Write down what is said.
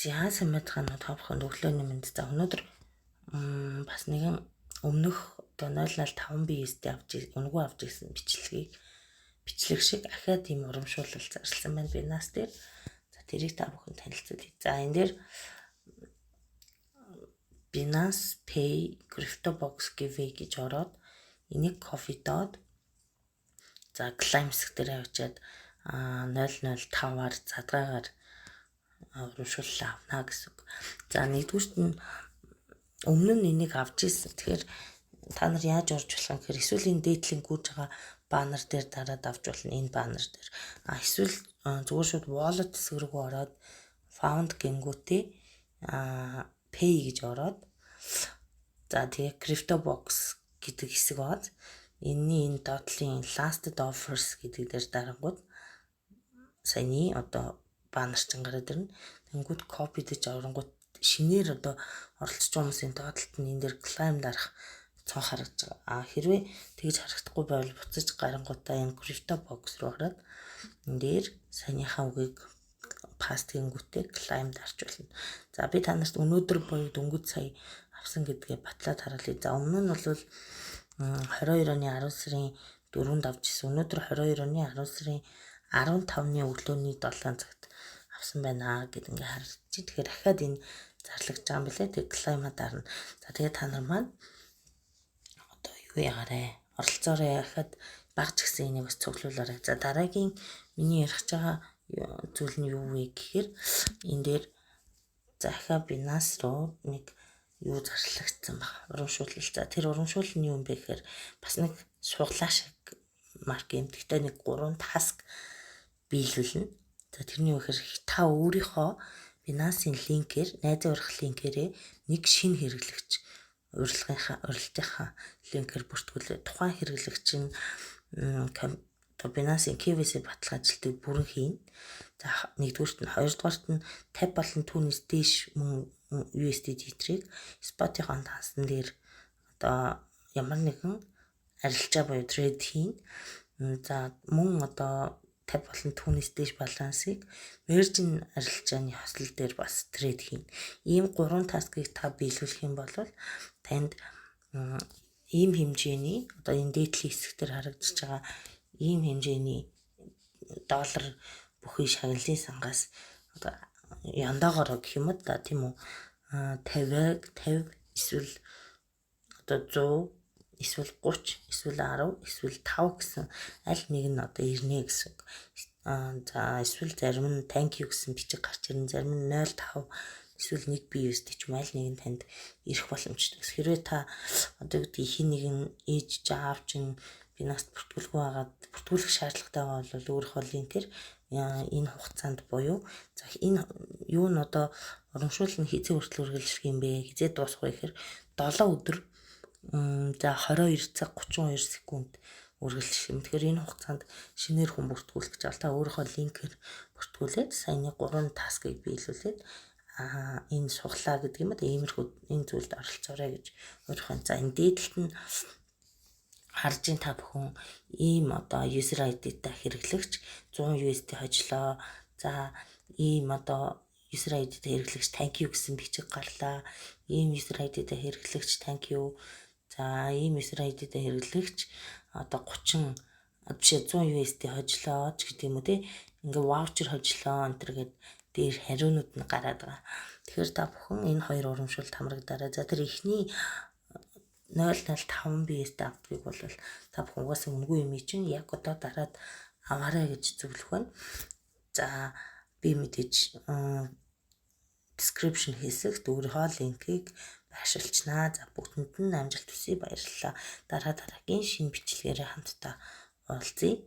За, сайн байцгаана уу, та бүхэн өглөөний мэнд. За, өнөөдөр бас нэгэн өмнөх одоо 005 BUSD авч үнэгүй авч ирсэн бичлэгийг бичлэг шиг ахиад тийм урамшуулал зарласан байна Binance дээр. За, тэрийг та бүхэн танилцуулъя. За, энэ дээр Binance Pay Crypto Box Giveaway гэж ороод энийг copy доод, за, claim хэсэг дээр авчиад 005-аар задгаагаар урамшууллаа авна гэсэн үг. За, нэгдүгüрт нь өмнө нь энийг авч ирсэн. Тэгэхээр та нар яаж орж болох юм гэхээр эсвэл энэ дээдлийн гүйж байгаа баннер дээр дараад авч болно, энэ баннер дээр. А эсвэл зүгээр шууд wallet хэсэг рүү ороод fund гингүүтээ pay гэж ороод, за, тэгээ crypto box гэдэг хэсэг байгаа. Энэний энэ доотлын latest offers гэдэг дээр дарангууд саяны одоо баннер чинь гараад ирнэ. Тэнгүүд copy дэж оронгууд шинээр одоо оролцож байгаа хүмүүсийн доотлолт нь энэ дээр claim дарах цонх харагдаж байгаа. А хэрвээ тэгж харагдахгүй байвал буцаж гарангуудаа энэ crypto box руу ороод энэ дээр саяныхаа үгийг paste гингүүтээ claim дарч болно. За, би та нарт өнөөдөр буюу дөнгөж сая авсан гэдгээ батлаад харуулъя. За, өмнө нь бол 22 оны 10 сарын 4-нд авч ирсэн. Өнөөдөр 22 оны 10 сарын 15-ны өглөөний 7 цагт авсан байна гэд ингээ харж чинь. Тэгэхээр дахиад энэ зарлагдж байгаа юм билээ. Тэг claim аа дарна. За, тэгээ та нар маань одоо юу ягарэ? Оролцоорой, дахиад баг ч гэсэн энийг бас цуглуулаарай. За, дараагийн миний ярих байгаа зүйл нь юу вэ гэхээр энэ дээр за, ахиад Binance руу нэг юу зарлагдсан баг. Урамшуулал. За, тэр урамшуулал нь юу юм бэ гэхээр бас нэг суглаа шиг марк юм. Гэхдээ нэг гурван task биелүүлнэ. За, тэрний юу гэхээр та өөрийнхөө Binance-ийн линкээр, найзын урих линкээрээ нэг шинэ хэрэглэгч урилгынхаа, урилтынхаа линкээр бүртгүүлээ. Тухайн хэрэглэгч нь одоо Binance-ийн KYC баталгаажлтыг бүрэн хийнэ. За, нэгдүгüрт нь, хоёрдугаарт нь 50 болон түүнээс дээш мөн USD Tether-ийг spot-ийн хансан дээр одоо ямар нэгэн арилжаа буюу trade хийнэ. За, мөн одоо 50 болон түүнээс дээш балансыг margin арилжааны хослол дээр бас trade хийнэ. Ийм гурван task ыг та биелүүлэх юм бол танд ийм хэмжээний, одоо энэ дээдлийн хэсэг дээр харагдаж байгаа ийм хэмжээний доллар бүхий шагналын сангаас одоо яндаагаар гэх юм уу да, тийм үү, 50 50 эсвэл одоо 100 эсвэл 30 эсвэл 10 эсвэл 5 гэсэн аль нэг нь одоо ирнэ гэсэн үг. За, эсвэл зарим нь thank you гэсэн бичиг гарч ирнэ, зарим нь 0.5 эсвэл 1 BUSD ч юм, аль нэг нь танд ирэх боломжтой. Хэрвээ та одоо гэдэг хин нэгэн ээж, аав чинь Binance бүртгүүлгүй байгаад бүртгүүлэх шаардлагатай бол өөрийнхөө линкээр энэ хугацаанд буюу, за, энэ юу н одоо урамшуул нь хэзээ хүртэл үргэлжлэх юм бэ? Хэзээ дуусах вэ гэхээр 7 өдөр, за, 22 цаг 32 секунд үргэлжлэх юм. Тэгэхээр энэ хугацаанд шинээр хүн бүртгүүлэх гэж байгаа. Та өөрийнхөө линкээр бүртгүүлээд саяны 3 task ыг биелүүлээд энэ суглаа гэдэг юм ба иймэрхүү энэ зүйлд оролцоорой гэж өөрийнхөө. За, энэ дээдлэлт нь харж ин та бүхэн ийм одоо user ID-тай хэрэглэгч 100 USD хожлоо. За, ийм одоо user ID-тай хэрэглэгч thank you гэсэн бичиг гарлаа. Ийм user ID-тай хэрэглэгч thank you. За, ийм user ID-тай хэрэглэгч одоо 30 биш 100 USD хожлоо ч гэдэг юм уу, те. Ингээ voucher хожлоо энэ төр гээд дээр хариунууд нь гараад байгаа. Тэгэхээр та бүхэн энэ хоёр урамшуулалт хамрагдаарай. За, тэр эхний 005 BUSD авдгийг бол та бүхэн угаасаа үнэгүй юм чинь яг одоо дараад аваарай гэж зөвлөх байна. За, би мэдээж description хэсэгт өөрийнхөө линкийг байршуулчихнаа. За, бүгдэнд нь амжилт хүсье, баярлалаа. Дараа дараагийн шинэ бичлэгээрээ хамтдаа уулзъя.